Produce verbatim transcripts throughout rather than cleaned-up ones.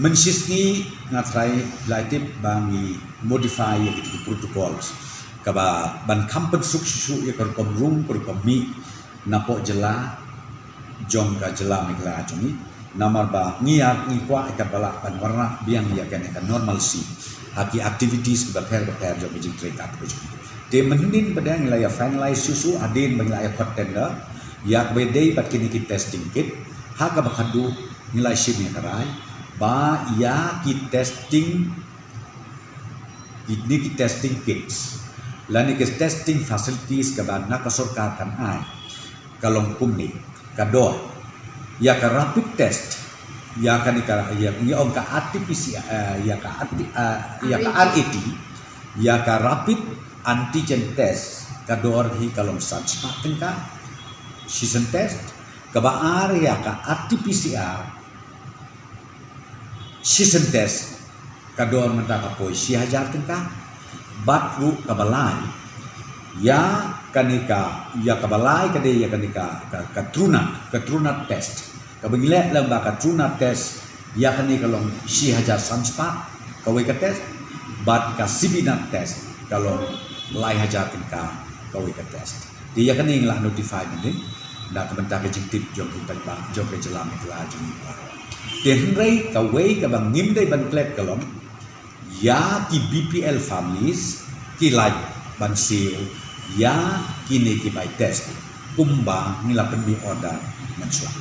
Mynshit ngi nga trai lai tip ba ngi modify ïa ki protocols kaba ban kham pynsuk shuh shuh ïa ka rukom rung ka rukom mih napoh jylla jong ka jylla Meghalaya jong ngi. Namar ba ngi ïa ngi kwah ïa ka ba lah ban wanrah biang ïa kane ka normalcy ha ki activities kiba pher ba pher jong ka jingtrei kat ka jong ngi. Te mynhynnin ba dang ngi la ïa finalize shuh shuh hadien ba ngi la ïa khot tender ïa kaba dei bad kine ki testing kit ha kaba khadduh ngi la shim ïa ka rai ba ïa ki testing, kine ki testing kits lane ki testing facilities kaba na ka sorkar kan ai ka long kumne. Ka dor ïa ka rapid test, ïa kane ka, ïa ngi ong ka R T P C R, eh, ïa ka R T, eh, ïa ka R A T, ïa ka rapid antigen test ka dor hi ka long san spah tyngka shisien test. Kaba ar ïa ka R T P C R shisien test ka dor mynta ka poi shi hajar tyngka. Bad ruh kaba lai ïa kane ka, ïa kaba lai ka dei ïa kane ka, ka, ka TrueNat, ka TrueNat test. Kaba ngi leh lem ba ka TrueNat test ïa kane ka long shi hajar san spah kawei ka test. Bad ka CBNat test ka long lai hajar tyngka kawei ka test. Te ïa kane ngi la notify mynhynnin na ka bynta ka jingtip jong ki paidbah jong ka jylla Meghalaya jong ngi baroh. Te hynrei kawei kaba ngim dei ban klet ka long ïa ki B P L families ki lah ban siew ïa kine ki bai test kumba ngi la pynmih order mynshuwa.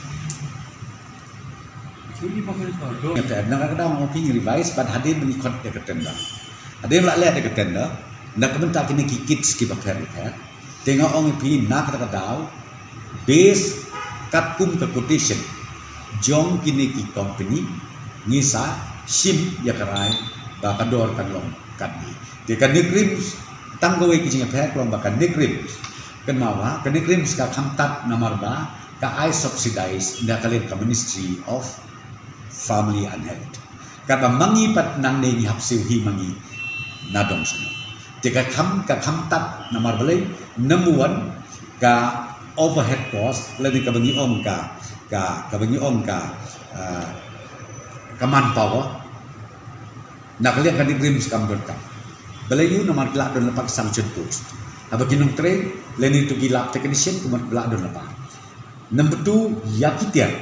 Ngi te na ka dang ngi revise bad hadien ba ngi khot ïa ka tender, hadien la leh ïa ka tender na ka bynta kine ki kits kiba pher ba pher. Te nga ong ïa phi na kata ka daw, based katkum ka quotation jong kine ki company, ngi sa shim ïa ka rai ba ka dor kan long katne. Te ka NEIGRIHMS, tang kawei ka jingïapher ka long ba ka NEIGRIHMS, kynmaw ba ka NEIGRIHMS ka kham tad namar ba ka ai subsidize na ka liang ka Ministry of Family and Health. Katba ma ngi pat nangne ngi hap siew hi ma ngi na dong shnong. Te ka kham, ka kham tad namar balei? Number one, ka overhead cost lane kaba ngi ong ka, ka, kaba ngi ong ka, ah, ka manpower na ka liang ka NEIGRIHMS kam don kam. Balei? Namar ki la don lypa ki sanction post, haba ki nongtrei lane to ki lab technician kumno ki la don lypa. Number two, ïa ki tiar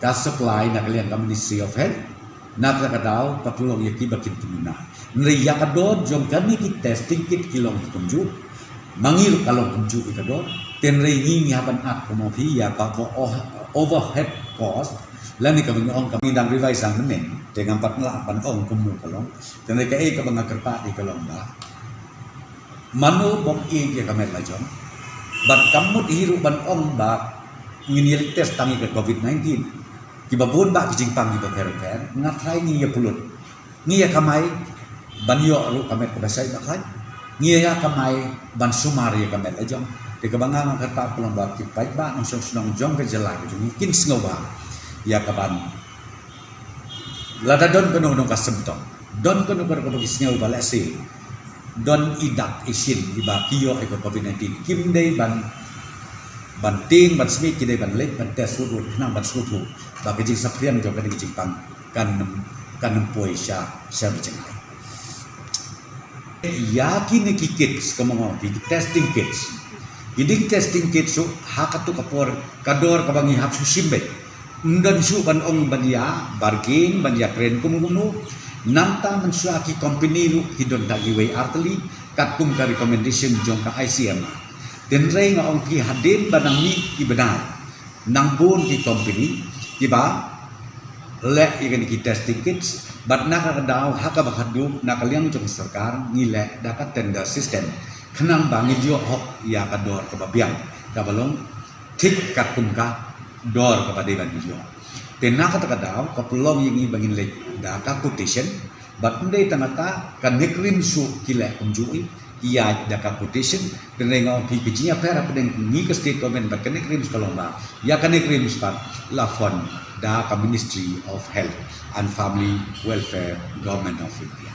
ka supply na ka liang ka Ministry of Health. Na kata ka daw ka pynlong ïa ki ba kin pynmih. Hynrei ïa ka dor jong kane ki testing kit ki long kumjuh, ma ngi ruh ka long kumjuh ïa ka dor. Te hynrei ngi, ngi hap ban act kumno phi ïa ka over-, overhead cost lane kaba ngi ong, kaba ngi dang revise dang mynnin. Te ngam pat lah ban ong kumno ka long. Te hynrei kaei kaba nga kyrpad ïa ka long ba mano bym ïeit ïa ka met la jong. Bad kam mut hi ruh ban ong ba ngin ïa leit test tang ïa ka COVID nineteen. Kiba bun bah ki jingpang kiba pher pher, nga trai ngi ïa pynlut. Ngi ïa kamai ban ïoh ruh ka met kaba shait ba khlaiñ. Ngi ïa kamai ban sumar ïa ka met la jong. Te kaba nga, nga kyrpad ka long ba ki paidbah nongshong shnong jong ka jylla ka jong ngi kin sngewbha ïa kaban lada don kano kano ka symptom, don kano kano kaba ki sngew ba lehse don i dak i shin iba ki ïoh ïa ka COVID nineteen, kim dei ban, ban tieng ban smiej, ki dei ban leit ban test wut wut khnang ban sngewthuh ba ka jingsaphriang jong kane ka jingpang kan, kan ym poi sha, sha ba jngai. Ïa kine ki kits, kumno nga ong, ki testing kits. Kine ki testing kits shuh ha kato ka por ka dor kaba ngi hap shu shim beit. Ym don shuh ban ong ban ïa bargain, ban ïa kren kumno kumno. Nangta mynshuwa ki company ruh ki don da kiwei artylli katkum ka recommendation jong ka I C M R. Te hynrei nga ong phi, hadien ba nang mih ki bnai, nang bun ki company kiba leh ïa kine ki testing kits, bad na kata ka daw ha kaba khatduh na ka liang jong sorkar ngi leh da ka tender system khnang ba ngin ïoh hok ïa ka dor kaba biang, kaba long thik katkum ka dor kaba dei ban ïoh. Te na kata ka daw ka pynlong ïa ngi ba ngin leit da ka quotation. Bad ym dei tang kata, ka NEIGRIHMS shuh ki leh kumjuh, ki ïaid da ka quotation. Te hynrei nga ong phi, ka jingïapher hapdeng ngi ka state government bad ka NEIGRIHMS ka long ba ïa ka NEIGRIHMS pat la fund da ka Ministry of Health and Family Welfare, Government of India.